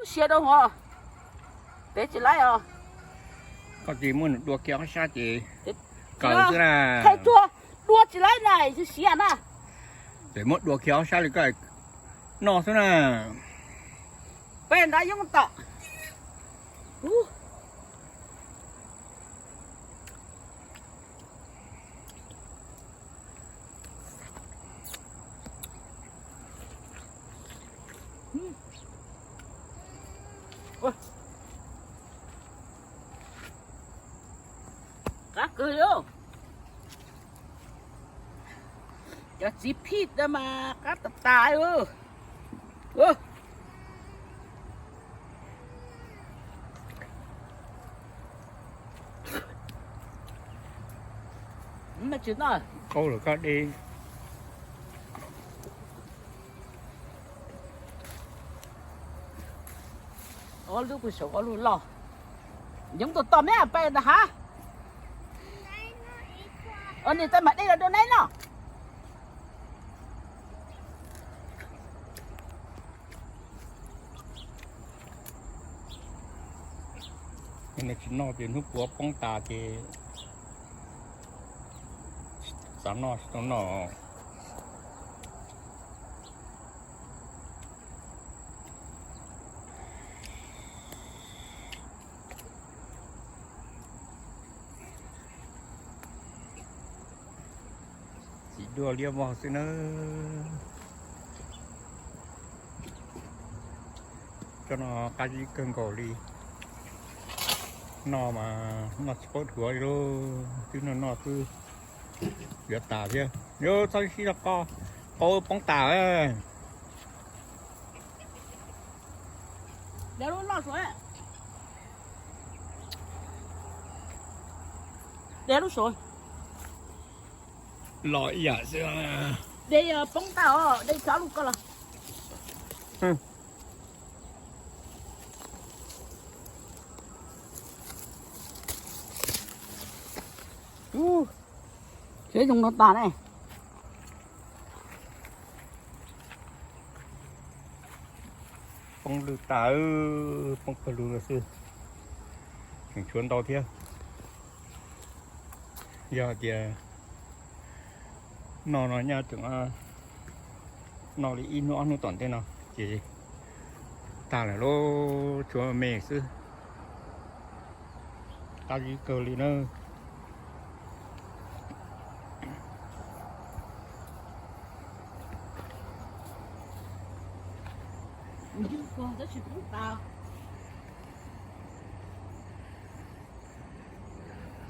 Siab rau hov, peb tsis laib os. Koj tsis muab nws dua kiag ob sab ces kaw xwb na. Thaij tuag, dua tsis laib na, siab na. Ces muab dua kiag ob sab li koj noj xwb na. Peb nrab yob tom. Qab kawg li. Cov txiv phij mas qab tas tas. Qaub lawm koj de. Ob lub kuj saum ob lub loj. Yoov tus tom me pais ntag hav. Ua niag tej mas dej los dua neb no. Tsis noj ces hnub puav poob tas ces xav noj tsis tau noj. Txiv duaj liab vog xwb nawb. Cov no qab zib kawg nkaus li. Noj mas noj tsis paub dhuav li lauj, twb noj noj twb yuav tas thiab. Yuav txhob sib zog qo, qau poob tas. Los ib yam xwb. De poob tas os, de txhob lub ko los. Seb zoo no tas ne. Poob lwg tas, poob pawg lug xwb. Tseem tshuav ntau thiab. Yog tias noj no nyaj tseem noj li ib hnub ob hnub tom ntej no ces tag lawm lauj, tshuav me xwb. Qab zib kawg li na.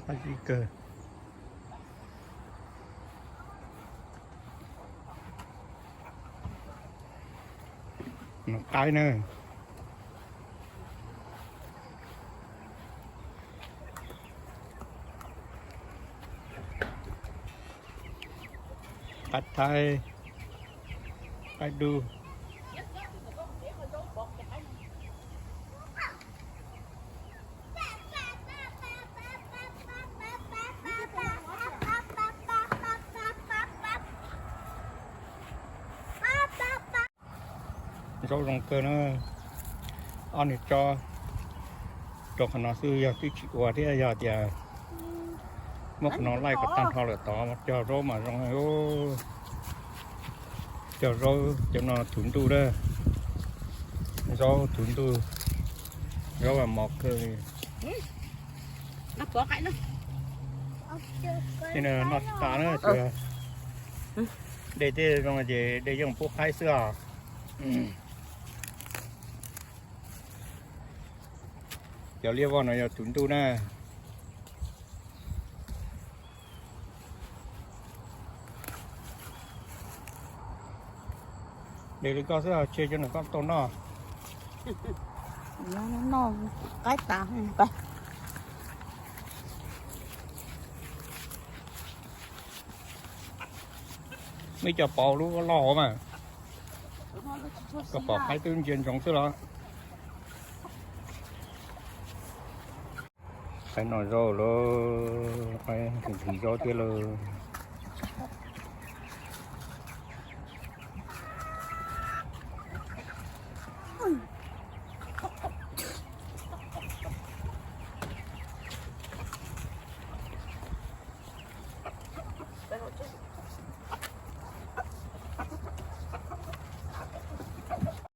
Qab zib kawg. Noj qaib na. Qaib thaib, qaib dub. Zaub zoo kawg na. Ob niag tso rau qhov no xwb, yog twb tsis ua thiab, yog tias muab qhov no laij kom tag nrho lawm tod cog zaub mas zoo. Cog zaub cov no thuv ntuj na, zaub thuv ntuj, zaub mos kawg li. Noj tsis tas na, de tej zoo ces de yeej pub qaib xwb os. Cov liab vog no yog thuv ntuj na. De li koj xwb, tseg cov no koj tau noj. Noj qaib tas. Muaj ib co pauv lub loj mas, koj pom qaib twb ntsia ntsoov xwb los. Qaib noj zaub lawm, qaib nqhis zaub thiab lawm.